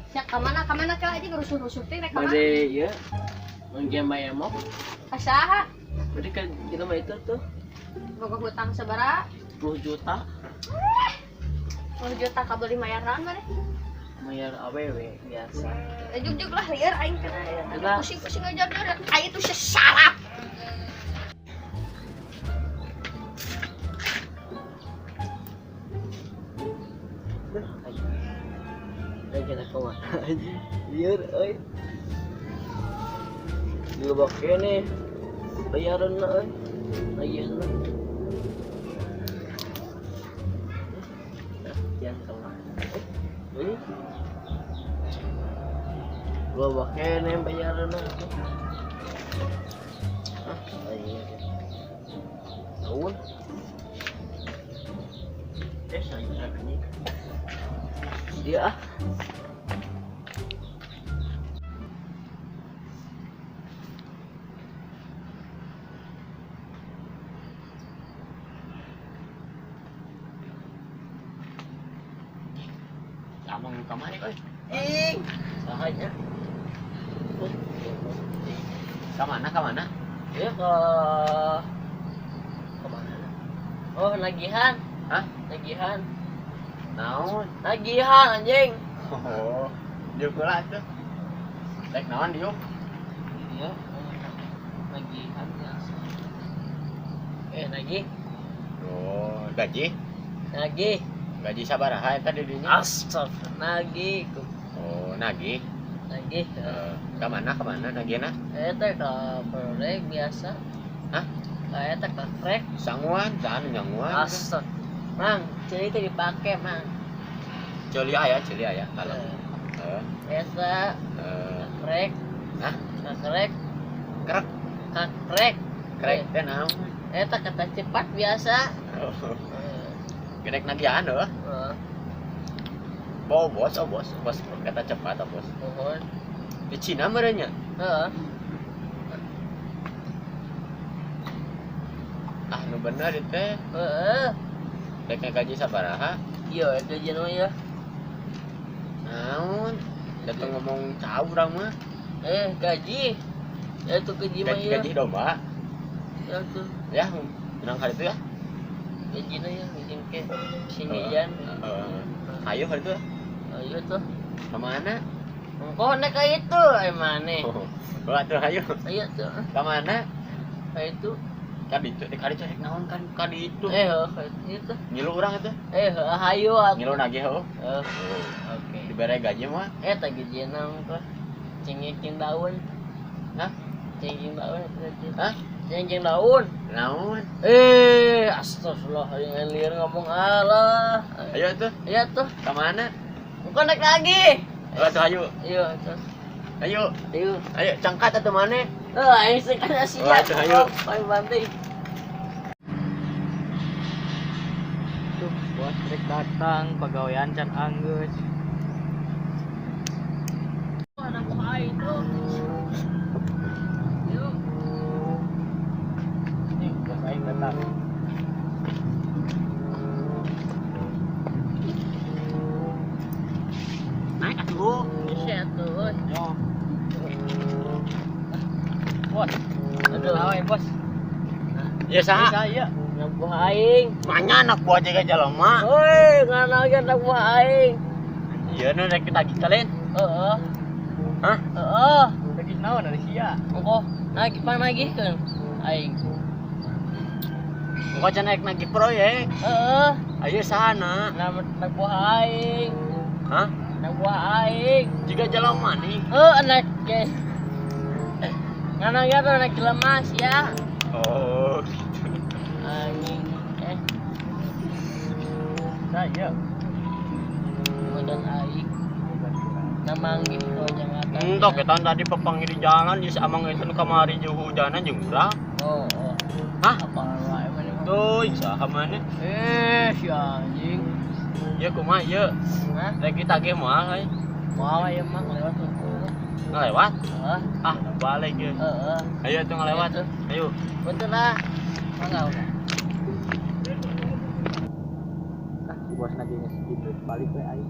Sia ka mana ka aja ngerusuh-rusuh teh rek ka mana? Bade ieu game bayar mok. Ka saha? Berarti kan kita mah itu tuh Boga hutang sabaraha? 10 juta. 10 juta kabeli mayaran maneh. Bayar AWW biasa. Juk-juk lah lieur aing teh. Lah. Pusing-pusing ngejar dia. Aing tuh sesarap. Lagi kita kemana aja? Lieur euy. Dilebak kene. Bayaran na euy. Ayeuna. Jangan kemana. Eh. Loba kene bayaran na. Ah, iya. Naon? Saya ini. Dia ah. Amang ka mana euy? Ing, sahanya. Ka mana ka mana? Iya ke mana? Oh, nagihan. Hah? Nagihan. Naon? Nagihan anjing. Oh, diuk heula atuh. Rek naon diuk? Iya, nagihan biasa. Nagih. Oh, gaji? Nagih. Gaji sabaraha eta di dinya? Astagfirullah, nagih. Oh, nagih. Nagih. Ka mana ka mana nagihna? Eta ka proyek biasa. Hah? Ka eta ka krek. Sanguan, saha nu nyanguan? Astag. Mang, ceuli teh dipake, Mang. Ceuli aya, ceuli aya kalem. Heeh. Eta krek. Hah? Ka krek. Krek. Ka krek. Krek teh naon? Eta kata cepat biasa. Oh. Gerek nagihan heuh. Heeh. Bo bos, oh bos, bos kata cepat oh bos. Mohon. Di Cina meureun nya? Heeh. Ah, nu bener ieu teh. Heeh. Rek gaji sabaraha? Iya, eta jeung mah ya. Naon? Datang ngomong cau urang mah. Gaji. Ya tuh gaji mah ya. Gaji domba. Ya tuh. Ya, menang kali itu ya. Gaji na ya, gaji ke singian. Ayo kali itu ya. Ayo tuh. Ke mana? Engko nek ka itu, ai maneh. Wah, tuh ayo. Ayo tuh. Ke mana? Ka itu. Ka ditu, ka ditu rek naon kan ka ditu. Heuh, ka itu. Ngilu urang itu. Heuh, hayu atuh. Ngilu nagih heuh. Heuh. Oke. Dibere gaji mah. Eta gajina mah cengeng daun. Hah? Cengeng daun gaji. Hah? Cengeng daun. Naon? Astagfirullah, aing lieur ngomong Allah. Ayo tuh. Ayo tuh. Ka mana? Engko naik lagi. Ayo tuh ayo. Ayo tuh. Ayo. Ayo. Ayo cangkat atuh maneh. Heuh, aing sekana siap. Tuh ayo. Aing banting. Tuh, bos rek datang, pagawean can anggeus. Anak buah aing tuh. Yuk. Nih, bos aing datang. Naik atuh. Bisa tuh. Yo. Bos. Aduh. Naon, bos? Ya saha? Saha ieu? Anak buah aing. Manya anak buah jaga jelema. Woi, ngana ge anak buah aing. Iya nu rek ditagih kalian. Heeh. Hah? Heeh. Lagi naon ari sia? Engko nagih panagihkeun aing. Engko can naik nagih proyek. Heeh. Ayo sana. Nah, anak buah aing. Hah? Anak buah aing. Jiga jelema nih. Heuh, anak ge. Ngana ge tuh anak jelema sia. Oh, gitu. Anjing. Saha ieu? Badan aing. Namanggih ko jangatan. Entok eta tadi pepangi di jalan di amang eta nu kamari jeung hujanan jeung urang. Oh, oh. Hah? Apa wae maneh mah? Tuh, saha maneh? Si anjing. Ieu kumaha ieu? Hah? Rek ditagih moal euy. Moal ieu mah ngelewat tuh. Ngelewat? Heeh. Ah, balik ieu. Heeh. Ayo tuh ngelewat. Ayo. Betul lah. Mangga udah. Ah, si bos nagihnya segitu, balik we aing.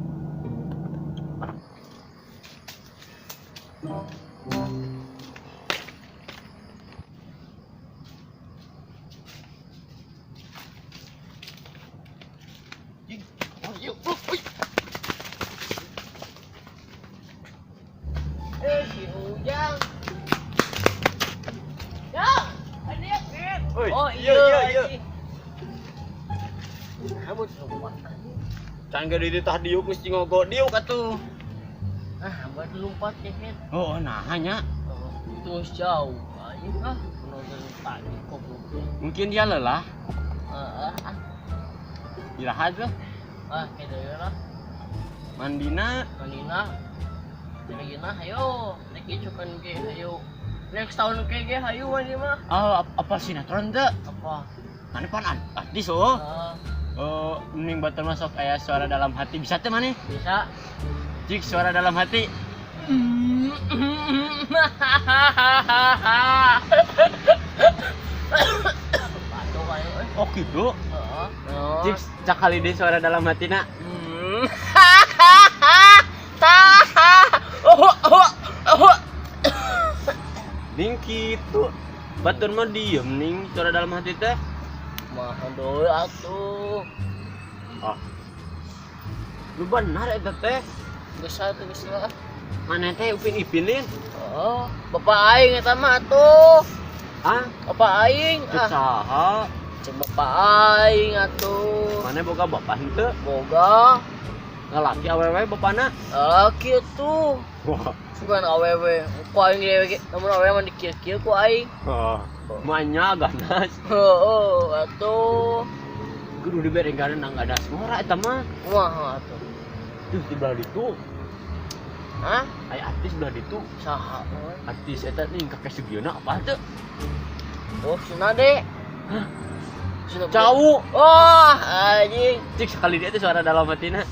Eh, si Ujang. Jang, ini Oi, Oh iya iya iya. Kamu lompat. Can ge ditah diuk geus ngogo diuk atuh. Ah, buat lompat kehet. Oh, nah nya. Oh, terus jauh. Ayo ah, penonton tadi goblok. Mungkin dia lelah. Ah, ah, Istirahat tuh. ah, kayak lah. Mandina Manina. Manina, ayo. Nek icukan ge, ayo. Next tahun ke ge, ayo mandi mah. Oh, apa sinetron teu? Apa? Mana pan artis oh. Ah, Oh, mending batur masuk kayak suara dalam hati bisa teh maneh? bisa. Cik suara dalam hati. Batuk ayo eh. Oh gitu. Heeh. Cik cakali deh suara dalam hati nak. Ning gitu. Batur mah diem ning suara dalam hati teh. Mah deui atuh. Ah. Lu benar eta teh. Geus atuh geus lah. Mana teh Upin Ipin lin? Oh, bapak aing eta mah atuh. Ah, Bapak aing cek ah. saha? Cek bapak aing atuh. Mana boga bapak henteu? Boga Ngalaki awewe bapana? ah kitu. Wah. Bukan awewe. Ku aing dewe ge, namun awewe mah dikieu-kieu ku aing. Oh. Manya ganas. Heeh, atuh. Kudu dibere nang ganas ngora eta mah. Kumaha atuh? Tuh di belah ditu. Hah? Aya artis belah ditu. Saha euy? Artis eta nih kakek Sugiono apa tuh? Oh, Sunade. Hah? Sunade. Cau. Wah, anjing. Cik sekali dia tuh suara dalam hatina.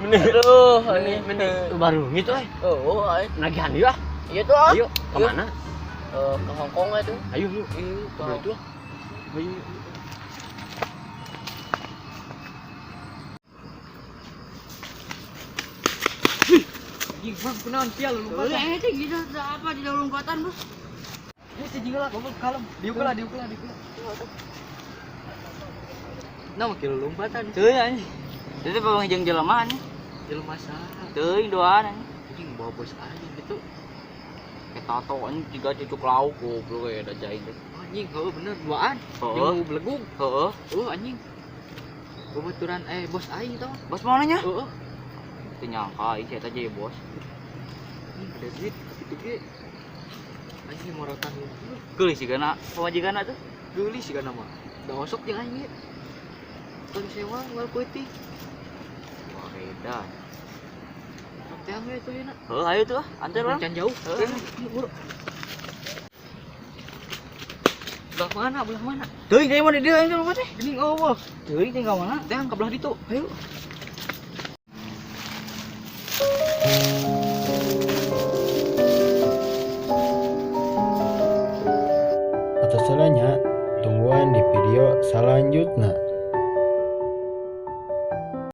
Mending Aduh, mending mending baru gitu eh. Oh, aing. Nagihan yuk ah. Iya tuh ah. Ayo kemana? Eh, ke Hong Kong itu. Ayo yuk. Iya, Ke belah itu ah. Ayo. Yuk. Anjing, bang, kunaon sia lu lompat. Eh, itu gitu apa di dalam lompatan, Bos? Ini si jingga lah, goblok kalem. Diuk lah, diuk lah, diuk lah. Nah, make lu lompatan. Teuing anjing. Itu babang jeung jelema anjing. Jelema saha? Teuing doan anjing. Anjing bawa bos aing gitu. Kayak tato anjing tiga cucuk lauk goblok kayak ada jaing teh. Anjing, heueuh bener duaan. Heeh. Jeung belegug. Heeh. Heueuh anjing. Babaturan bos aing tau. Bos mana nya? Heeh. Teu nyangka aing saya jadi bos. Anjing ada duit itu ge. Anjing morotan unggul. Geulis sigana pamajikanna tuh. Geulis sigana mah. Da osok jeung aing ge. Tong sewa unggal peuting. Wah, edan. Sok teang we tuh enak. Heuh, ayo tuh ah, antar urang. Can jauh. Heeh. Buru. Belah mana? Belah mana? Teuing teh mana dia anjing lompat teh? Geuning eueuh. Teuing teh ka mana? Teang ke belah ditu. Ayo. Atos salahnya, tungguan di video selanjutnya.